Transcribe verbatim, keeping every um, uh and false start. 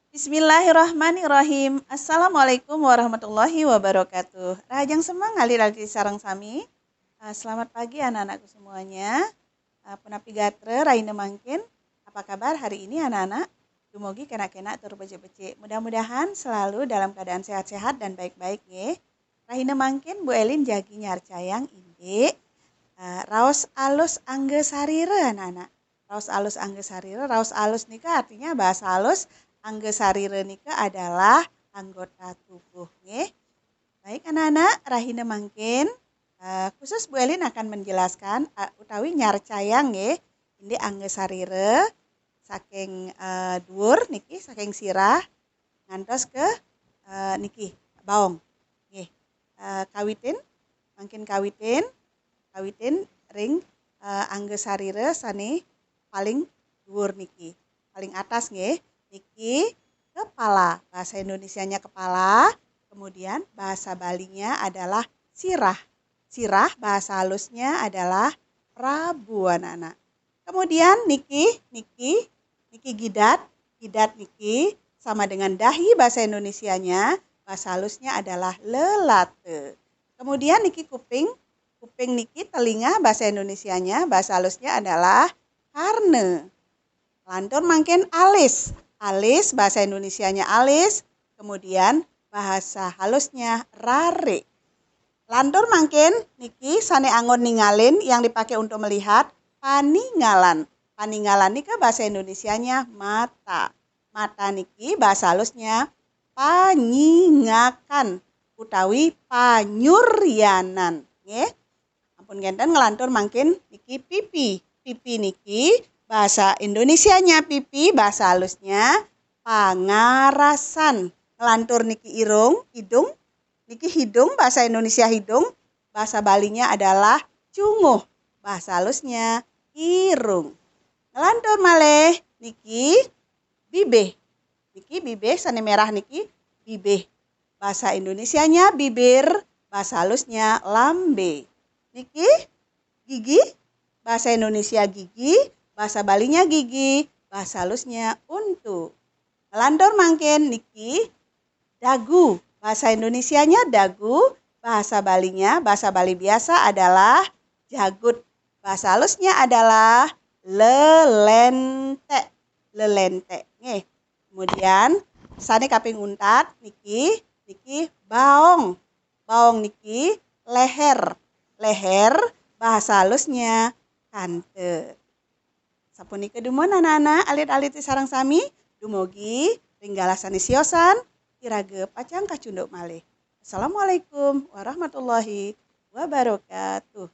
Bismillahirrahmanirrahim. Assalamualaikum warahmatullahi wabarakatuh. Rahajeng semeng alit-alit sareng sami. Eh, selamat pagi anak-anakku semuanya. Eh, punapi gatra rahina mangkin? Apa kabar hari ini anak-anak? Dumugi kenak-kenak tur becik-becik. Mudah-mudahan selalu dalam keadaan sehat-sehat dan baik-baik nggih. Rahina mangkin Bu Elin jagi nyarcayang indik eh, raos alus angga sarira anak-anak. Raos alus angga sarira, raos alus nika artinya bahasa halus, angga sarira nika adalah anggota tubuh nggih. Baik anak-anak, rahina mangkin eh, khusus Bu Elin akan menjelaskan eh, utawi nyarcayang nggih indik angga sarira saking eh, dhuwur niki, saking sirah ngantos ke eh, niki baong. Nggih. Eh, kawitin, mangkin kawitin, kawitin ring eh, angga sarira sane paling dhuwur niki. Paling atas nggih. Niki kepala. Bahasa Indonesianya kepala, kemudian bahasa Balinya adalah sirah. Sirah bahasa halusnya adalah rabu anak-anak. Kemudian niki, niki, niki gidat. Gidat niki sama dengan dahi bahasa Indonesianya, bahasa halusnya adalah lelata. Kemudian niki kuping. Kuping niki telinga bahasa Indonesianya, bahasa halusnya adalah karna. Lantur mangkin alis. Alis bahasa Indonesianya alis, kemudian bahasa halusnya rare. Lantur mangkin niki sane anggon ningalin yang dipakai untuk melihat, paningalan. Paningalan nika bahasa Indonesianya mata. Mata niki bahasa halusnya panyingakan utawi panyuryanan. Nggih. Ampun ngenten, ngelantur mangkin niki pipi. Pipi niki bahasa Indonesianya pipi, bahasa halusnya pangarasan. Ngelantur niki irung, hidung. Niki hidung, bahasa Indonesia hidung, bahasa Balinya adalah cunguh. Bahasa halusnya irung. Ngelantur malih niki bibih. Niki bibih sane merah niki bibih. Bahasa Indonesianya bibir, bahasa halusnya lambe. Niki gigi, bahasa Indonesia gigi, bahasa Balinya gigi, bahasa halusnya untu. Ngelantur mangkin niki dagu. Bahasa Indonesianya dagu, bahasa Balinya, bahasa Bali biasa adalah jagut. Bahasa halusnya adalah lelentek. Lelentek. Nggih. Kemudian sane kaping untat niki, niki baong. Baong niki leher. Leher bahasa halusnya kante. Sapunika dumun anak-anak, alit-alit sareng sami, dumugi ring galah sane siosan, iraga pacang kacunduk malih. Assalamualaikum warahmatullahi wabarakatuh.